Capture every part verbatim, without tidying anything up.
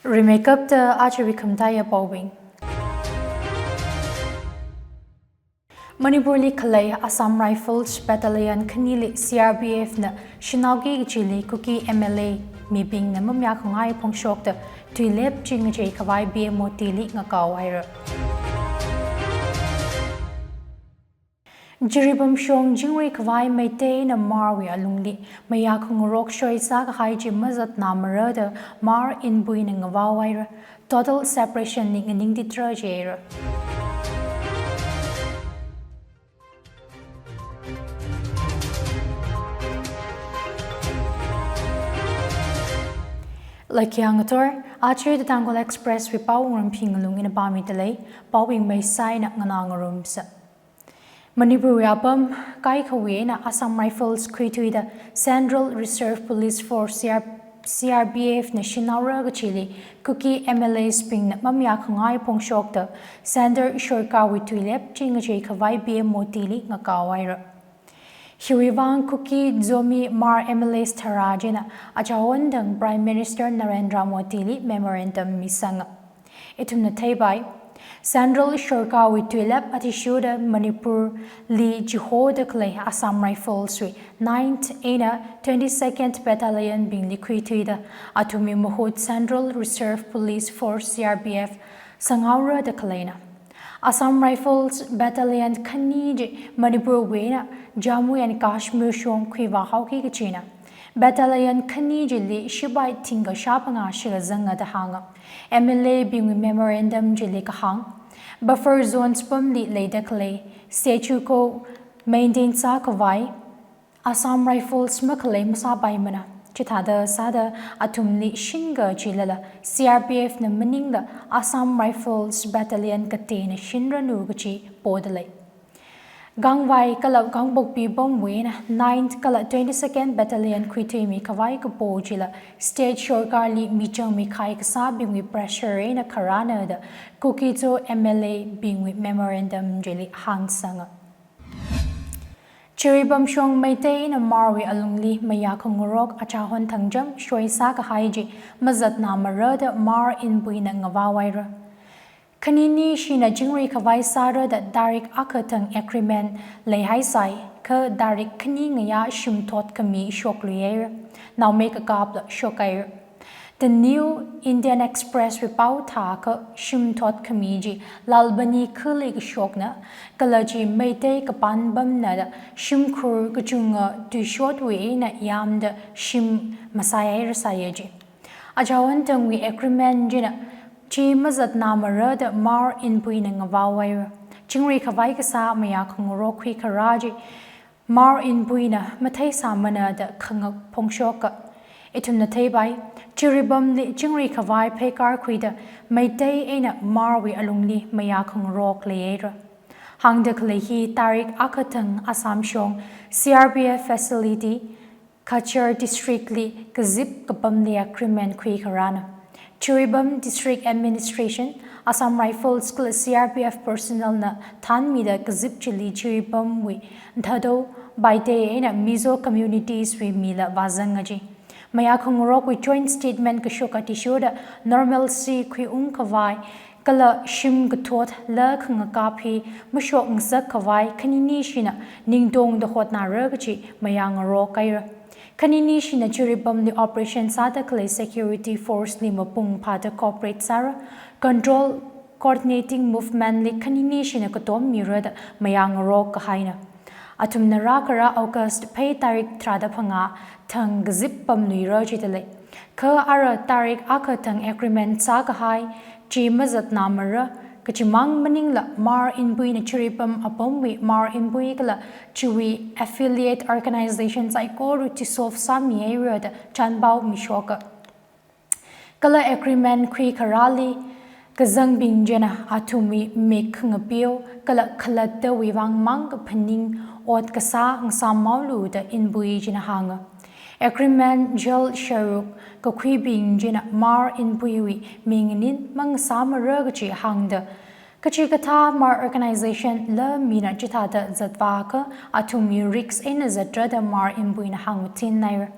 Rimeikapta aja wui khamataiya paobing. Manipurli khalei Assam Rifles Battalion khanili C R P F na shanao ki kachili Kuki M L A mibingna mamayākhangai phongshokta tuilep chi ngachei khavai P M Modi li ngakaohaira. Jiribam shong chingri khavai Meitei eina Hmarwui alungli mayākhangarok shoisā kahai chi mazatnamara da Hmar Inpuina ngavaohaira. Total separation li nganingtitra jihaira. Laikhia ngathor, aja The Tangkhul Express wui pao Wungramphing Ngalung ina pāmidalei, paobing maisai eina nganā ngarumsa. Manipurwui apam kaikhawui eina Assam Rifles khuithuida Central Reserve Police Force, C R, C R P F na shanaora kachili Kuki M L As bingna mamayākhangai phongshokta Centre Sorkarwui tuilep chi ngachei khavai P M Modi li ngakaohaira. Hiwui vang Kuki Zomi Hmar M L As tharā china achaon thang Prime Minister Narendra Modi li memorandum misanga. Ithumna theipai, Central Sorkarwui tuilep athishurda Manipurli chihoda khalei Assam Rifles wui ninth eina twenty-second Battalion bingli khuithuida athumwui mahut Central Reserve Police Force, C R P F, sanghaora da khaleina. Assam Rifles Battalion khani chi Manipurwui eina Jammu and Kashmir shong khuivāhaoki kachina. Battalion khani chili shipai thingkha shāphangā shikha zanga da hānga. M L A bingwui memorandum chili kahāng, buffer zones pamli leida khalei status quo maintain sākhavai Assam Rifles makhalei masāpaimana. Chithāda sāda athumli shinga chilala C R P F na maningla Assam Rifles Battalion kateina shinranu kachi podalei. Gangvai kala Kangpokpi pamwui eina ninth kala twenty-second Battalion khuithuimi khavai kapo chila state sorkarli michangmi khai kasābingwui pressure eina kharāna da Kuki-Zo M L A bingwui memorandum chili hāngsanga. Jiribam shong Meitei eina Hmarwui alungli mayākhangarok achaon thangcham shoisā kahai chi mazatnamara da Hmar Inpuina ngavaohaira. Khaninishina chingri khavai sāra da tarik akha thang agreement leihaisai, kha tarik khani ngayā shimthot khami shokluihaira, naomeikakapla shokhaira. The New Indian Express wui pao thākha shimthot khami chi Lalbani khali kashokna, kala chi Meitei kapan pamna da shimkhur kachunga tuishotwui eina yāmda shim masaihairasai ji. Achaon thangwui agreement china chi mazatnamara da Hmar Inpuina ngavaohaira. Chingri khavai kasā mayākhangarok khuikharā chi Hmar Inpuina matheisāmana da khangak phongshoka. Ithumna theipai, Jiribamli chingri khavai pheikar khuida Meitei eina Hmarwui alungli mayākhangarok leihaira. Hāngda khalei hi tarik akha thang Assam shong C R P F facility Cachar district li kazip kapamli agreement khuikharāna. Jiribam District Administration, Assam Rifles kala C R P F personnel na thānmida kazip chili Jiribamwui Thadou, Paite eina Mizo communities wui mila vāzanga ji. Mayākhangarokwui joint statement kashok athishurda normalcy khuiung khavai kala shim kathotla khangakap hi mashokngasak khavai khaninishina ningtongda hotnara kachi mayāngarokhaira. Khaninishina Jiribamli operation sāda khalei security force li mapung phāda cooperate sāra, control coordinating movement li khaninishina katom mira da mayāngarok kahaina. Athumna rākharā August phei tarik tharāda phangā thang kazip pamluira jidalei. Kha ara tarik akha thang agreement sākahai chi mazatnamara, kachimang maningla Hmar Inpuina Jiribam apamwui Hmar Inpui kala chiwui affiliate organization saikora dissolve sāmihaira da chanpao mishoka. Kala agreement khuikharāli kazangbing china athumwui mik khangapeo kala khalattawui vang mang kaphaning ot kasā ngasāmhaolu da Inpui china hānga. Agreement jal sharuk kakhuibing china Hmar Inpuiwui ming nganin mangasāmara kachi hāngda, kachikathā Hmar organization la mina chithāda zatvākha athumwui risk eina zatra da Hmar Inpuina hāngmatinhaira.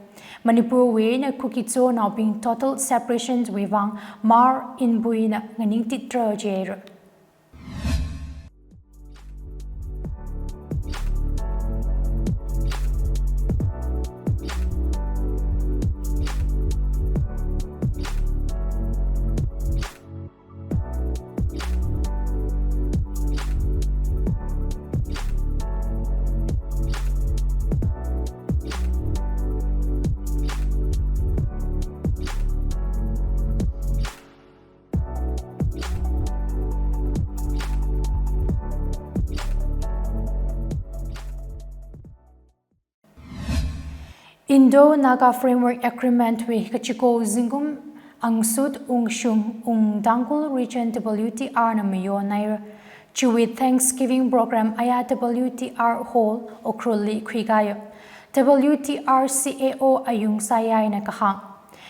Manipurwui eina Kuki-Zonaobing total separation wui vang Hmar Inpuina nganingtitra jihaira. Indo-Naga Framework Agreement wui kachiko zingkum angsut ungshung ung Tangkhul Region W T R na mayonhaira. Chiwui Thanksgiving Program aya W T R Hall, Ukhrulli khuikāya. W T R C A O Ayung Sayai na kahāng,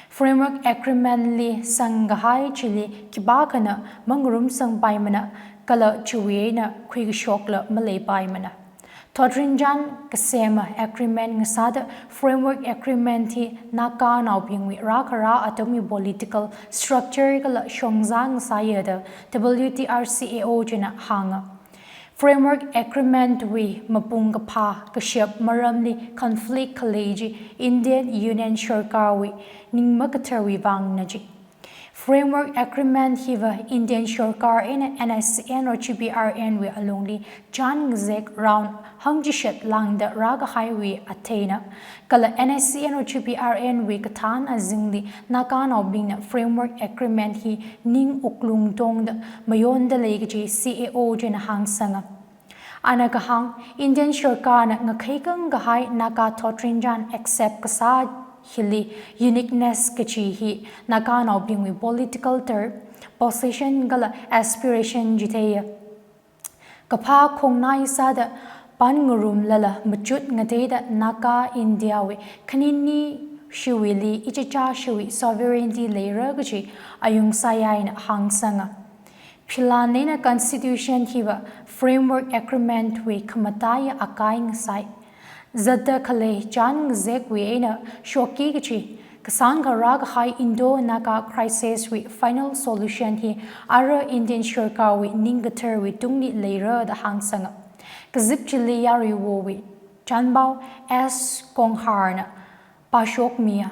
Framework Agreement li sangkahai chili khipākhana mangarumsangpaimana, kala chiwui eina khuikashokla maleipaimana. Thotrinchān kasema agreement ngasāda Framework Agreement hi Naganaobingwui rākhara atamwui political structure kala shongza ngasāya da W T R C A O china hānga. Framework Agreement wui mapung kaphā kashap maramli conflict khalei chi Indian Union Sarkarwui ning makatharwui vangna ji. Framework Agreement hiva Indian Sarkar eina N S C N or G P R N wui alungli chān ngazek round hangchishat lāngda rākahaiwui atheina, kala N S C N or G P R N wui kathān azingli Naganaobingna Framework Agreement hi ning wuklung tongda mayonda lei kaji C A O china hāngsanga. Ana kahāng, Indian Sarkarna ngakhei kangkahai Naga thotrinchān accept kasā hili uniqueness kaji hi Naganaobingwui political term, position kala aspiration chitheiya. Kaphā khongnai sāda pān ngarumlala machut ngateida Naga Indiawui khanini shiwuili ichichā shiwui sovereignty leira kaji Ayung Sayaina hāngsanga. Philan eina Constitution hiva Framework Agreement wui khamataiya akai ngasai. Zatda khalei chān ngazekwui eina shokki kaji kasāngkha rākahai Indo-Naga crisis wui final solution hi ara Indian Sarkarwui ningkatharwui tungli leira da hāngsanga. Kazip chili yaruiwowui chānpao S Kongharna pāshokmiya.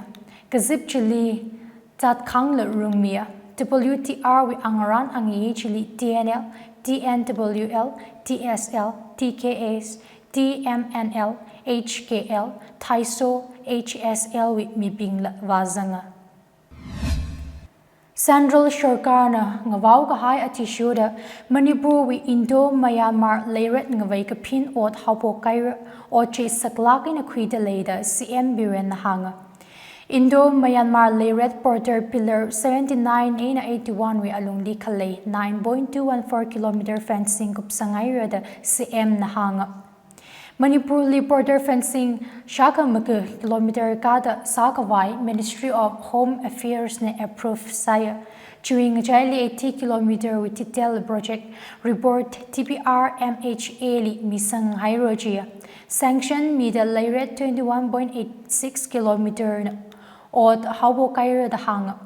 Kazip chili zatkhangla rungmiya. W T R wui angarān angi chili T N L, T N W L, T S L, T K S, T M N L, H K L, Thaiso, H S L wui mibingla vāzanga. Central Sarkarna ngavao kahai athishurda Manipurwui Indo-Myanmar leiret ngavei kaphin ot haophok kahaira, ot chi saklāk eina khuida lei da C M Birenna hānga. Indo-Myanmar leiret border pillar seventy-nine eina eighty-one wui alungli khalei nine point two one four kilometer fencing kupsanghaira da C M na hānga. Manipurli border fencing shākha maka kilometer kāda sākhavai Ministry of Home Affairs na approve sāya. Chiwui ngachaili eighty kilometer wui detail project report D P R M H A li misanghaira jiya. Sanction mida leiret twenty-one point eight six kilometer na ot haophok kahaira da hānga.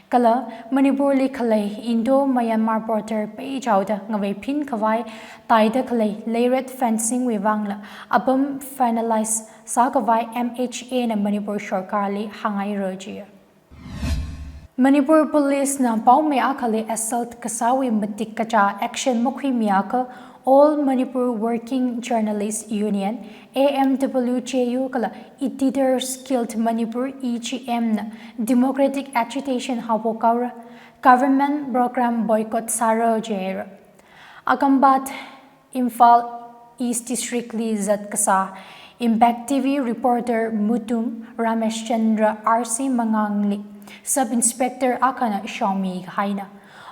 Kala Manipurli khalei Indo-Myanmar border peichaoda ngavei phinkhavai taida khalei leiret fencing wui vangla apam finalize sākhavai M H A na Manipur Sarkarli hānghaira jiya. Manipur Police na paomei akhali assault kasāwui matik kachā action makhuimiakha All Manipur Working Journalists Union, A M W J U kala Editors Guild Manipur, E G M na democratic agitation haophok haora, government program boycott sāra jihaira. Akampat Imphal East District li zat kasā Impact T V reporter Mutum Rameshchandra R C Mangangli Sub Inspector akhana shaomi kahaina.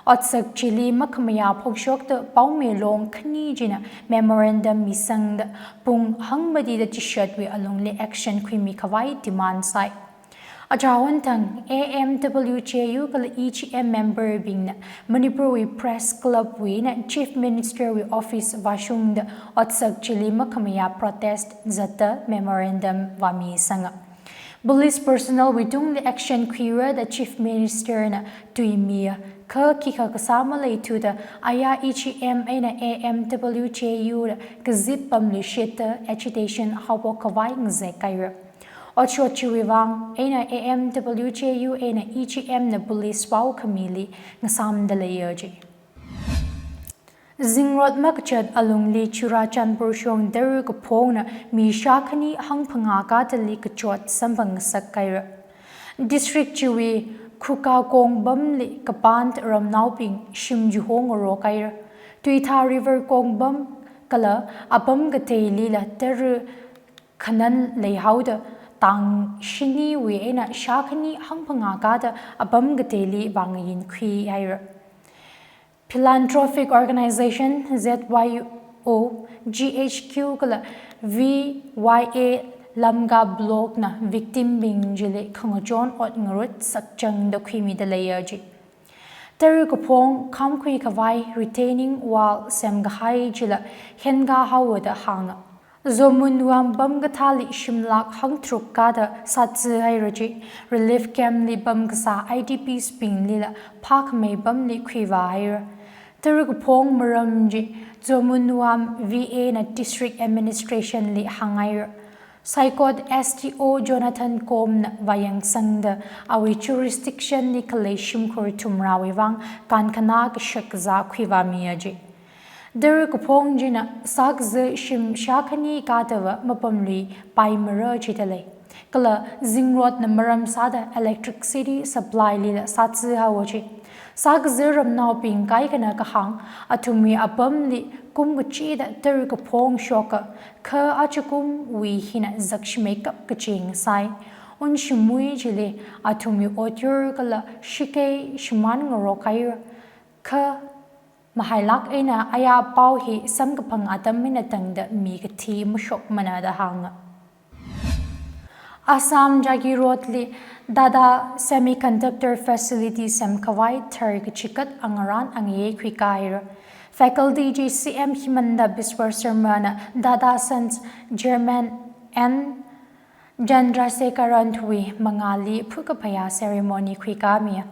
Otsak chili makhamayā phongshokta paomei long khani china memorandum misangda pung hangmatida chishatwui alungli action khuimi khavai demand sāi. Achāhon thang A M W J U kala E G M member bingna Manipurwui Press Club wuina Chief Minister wui office vāshungda otsak chili makhamayā protest zatda memorandum vāmisanga. Police personnel wui tungli action khuira da Chief Minister na tuimiya. Kha khikha kasā maleithuda aya E G M eina A M W J U da kazip pamluishit da agitation haophok khavai ngazek kahaira. Otshot chiwui vang eina A M W J U eina E G M na police pao khamili ngasāmda leiya ji. Zingrot makachat alungli Churachandpur shong tara kaphongna mi shākhani hangphangā katali kachot samphang ngasak kahaira. District chiwui Khuka kongpamli kapam ramnaobing shim chihong ngarok kahaira. Tuitha River kongpam kala apam kateilila tara khanan leihaoda tang shiniwui eina shākhani hangphangā kata apam kateili vāngayin khuihaira. Philanthropic Organization, Z Y O, G H Q kala V Y A Lamka Block na victim bing chili khangachon ot ngarut sakchangda khuimida leiya ji. Tara kaphong khamkhui khavai retaining wall semkahai chila henkā haowa da hānga. Zomun Wam pam kathāli shimlak hangtharuk kata sātsi haira ji, relief camp li pamkasā I D Ps binglila phākhamei pamli khuivā haira. Tara kaphong maram chi Zomun Wam V A na district administration li hānghaira. Saikot S D O Jonathan Kom na vāyangsangda awui jurisdiction li khalei shimkhur thumrawui vang kankhana kashak kazā khuivāmiya ji. Tara kaphong china sākazā shim shākhani katava mapamluipaimara jida lei. Kala zingrotna maram sāda electricity supply lila sātsi haowa ji. Sākazā ramnaobing kaikhana kahāng, athumwui apamli kum kachida tara kaphong shoka, kha ajakumwui hina zakshimeikap kaching sai. Unshimui chili athumwui otyur kala shakei shimān ngarok kahaira. Kha mahailak eina aya pao hi samkaphang atam eina tangda mi kathi mashokmana da hānga. Assam Jagiroad li Tata Semiconductor Facility semkhavai thar kachikat angarān angayei khuikā haira. Faculty chi C M Himanta Biswa Sarma na Tata Sons Chairman N Chandrasekaran wui mangāli phukaphayā ceremony khuikāmiya.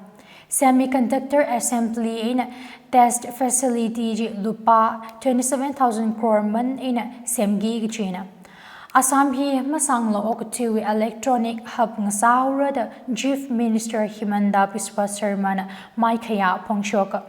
Semiconductor assembly eina test facility chi lupā twenty-seven thousand crore man eina semki kajina. Assam hi masangla okathuiwui electronic hub ngasāhaora da Chief Minister Himanta Biswa Sarma na maikhayā phongshoka.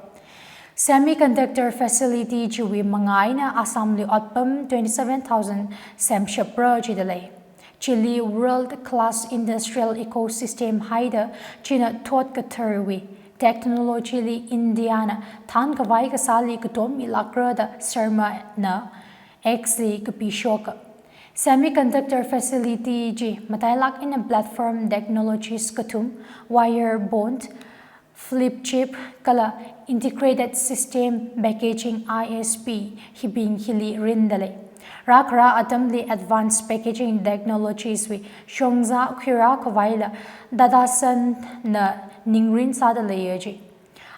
Semiconductor facility chiwui mangā eina Assam li otpam twenty-seven thousand semshapra jida lei. Chili world class industrial ecosystem haida china thot katharwui technology li India na thānkhavai kasāli katom milakra da Sarma na X li kapishoka. Semiconductor facility chi matailak eina platform technologies kathum, wire bond, flip chip kala integrated system packaging I S P hibing hili rinda lei. Rākhara atamli advanced packaging technologies wui shongza khuirā khavaila Tata Sons na ningrin sāda leiya ji.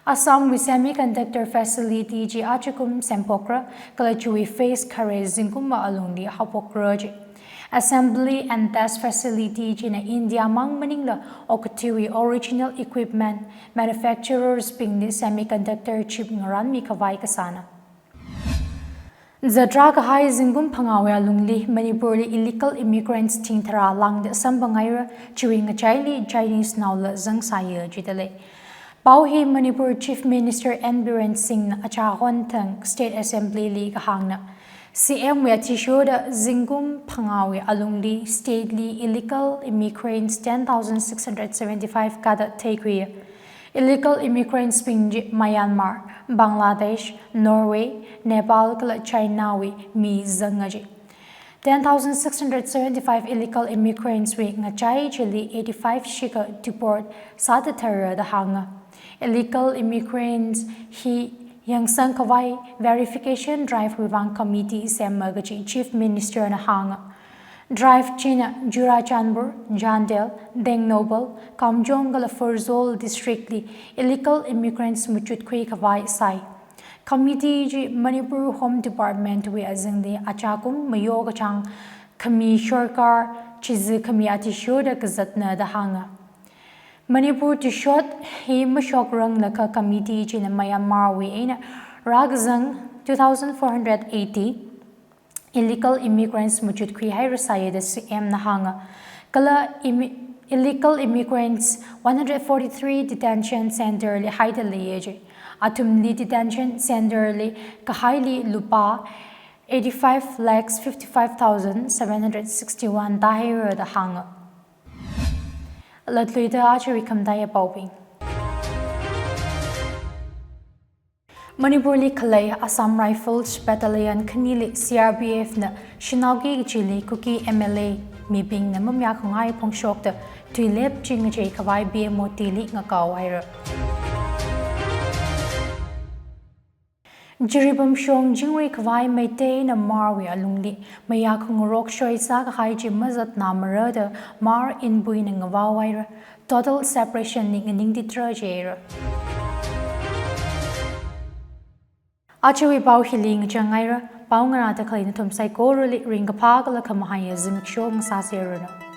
Assam wui semiconductor facility chi ajakum semphokra kala chiwui phase khare zingkum alungli haophokra ji. Assembly and test facility china India mang maningla okathuiwui original equipment manufacturers bingli semiconductor chip ngarānmi khavai kasāna. Zatra kahai zingkum phangāwui alungli Manipur li illegal immigrants thingtharā lāngda samphang haira, chiwui ngachaili Chinese naola zangsāya jida lei. Pao hi Manipur Chief Minister N Biren Singh na achahon thang State Assembly li kahāngna. C M wui athishurda zingkum phangāwui alungli state li illegal immigrants ten thousand six hundred seventy-five kata theikhuiya. Illegal immigrants bing chi Myanmar, Bangladesh, Norway, Nepal kala China wui mi zanga ji. Ten thousand six hundred seventy-five illegal immigrants wui ngachai chili eighty-five shikha deport sāda thara da hānga. Illegal immigrants hi yangsang khavai verification drive wui vang committee semma kaji Chief Minister na hānga. Drive china Churachandpur, Chandel, Tengnoupal, Kamjong kala Pherzawl district li illegal immigrants machutkhui khavai sai. Committee chi Manipur Home Department wui azingli achakum mayo kachāng khami sorkar chizi khami athishurda kazatna da hānga. Manipur tuishot hi mashokranglakha committee china Myanmar wui eina rākazang two thousand four hundred eighty illegal immigrants machutkhui hairasai da C M na hānga. Kala imi-, illegal immigrants one hundred forty-three detention center li haida leiya ji. Athumli detention center li kahaili lupā eighty-five lakhs fifty-five thousand seven hundred sixty-one tāhaira da hānga. Latluida aja rikham taiya paobing. Manipur li khalei Assam Rifles Battalion khanili C R P F na Sinaoki kachili Kuki M L A mibingna mamayākhangai phongshokta tuilep chi ngachei khavai B M O T li ngakaohaira. Jiribam shong jingri khavai Meitei na Hmar wui alungli mayākhangarok shoisā kahai chi mazatna mara da Hmar inpuina ngavaohaira. Total separation li nganingtitra jira. Ajawui pao hili ngachang haira. Pao ngarāda khalei nathum saikorali ringkaphā kala khamahaiya zimiksho ngasāseranu.